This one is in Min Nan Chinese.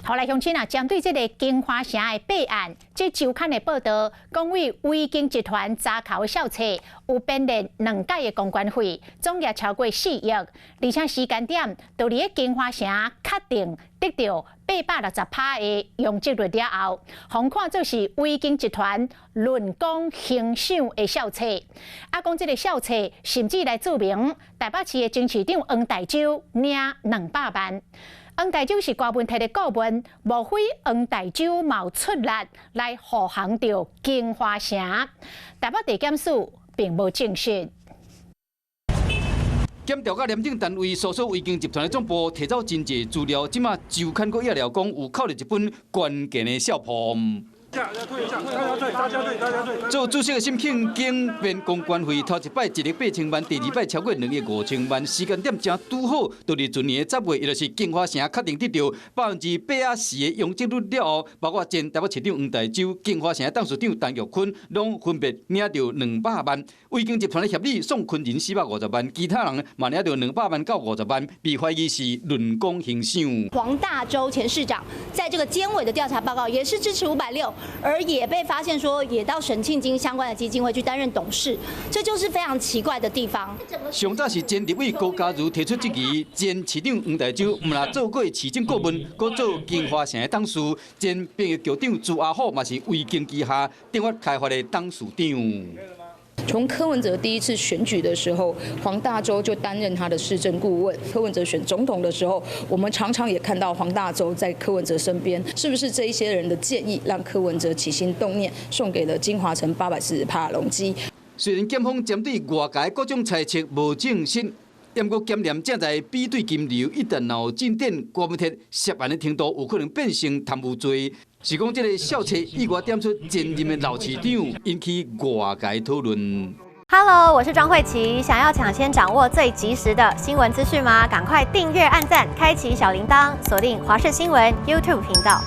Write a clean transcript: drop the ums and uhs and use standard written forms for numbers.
好來，鄉親啊，針對這个京華城的弊案，這周刊的報道講，為維京集團查扣的數冊有編列兩屆的公關費，總額超過4億，而且時間點就佇咧京華城確定得著860趴的容積率了後，予看做是維京集團論功行賞的數冊。啊，講這个數冊甚至來註明台北市的前市長黃大洲領200萬。黃大洲是郭文鐵的顧問，莫非黃大洲嘛有出力來護航著京華城？台北地檢署並無證實。檢調佮廉政單位搜索維京集團的總部，提走真濟資料，這馬周刊閣也了講有扣入一本關鍵的數簿。做主席的沈慶京編公關費，頭一擺1億8千萬，第二擺超過2億5千萬，時間點正拄好，就佇前年的10月，伊就是京華城確定得著84%的容積率了後，包括前台北市長黃大洲、京華城董事長陳玉坤，攏分別領著200萬。維京集團的協理宋坤仁450萬，其他人嘛領著200萬到50萬，被懷疑是論功行賞。黃大洲前市長在這個監委的調查報告也是支持560，而也被發現說也到沈慶京相關的基金會去擔任董事，這就是非常奇怪的地方。上早是前立委高嘉瑜提出質疑，前市長黃大洲毋但做過市政顧問，閣做京華城的董事，前殯儀局長朱阿虎嘛是維京旗下頂發開發的董事長。從柯文哲第一次選舉的時候，黃大洲就擔任他的市政顧問。柯文哲選總統的時候，我們常常也看到黃大洲在柯文哲身邊。是不是這一些人的建議，讓柯文哲起心動念，送給了京華城840趴容積？雖然檢方針對外界各種猜測無證實，毋過檢驗正在比對金流，一旦有進展，郭文鐵涉案的程度有可能變成貪污罪。是講這个數冊意外點出前任的老市長，引起外界討論。 Hello，我是莊慧琪，想要搶先掌握最及時的新聞資訊嗎？趕快訂閱、按讚、開啟小鈴鐺，鎖定華視新聞 YouTube 頻道。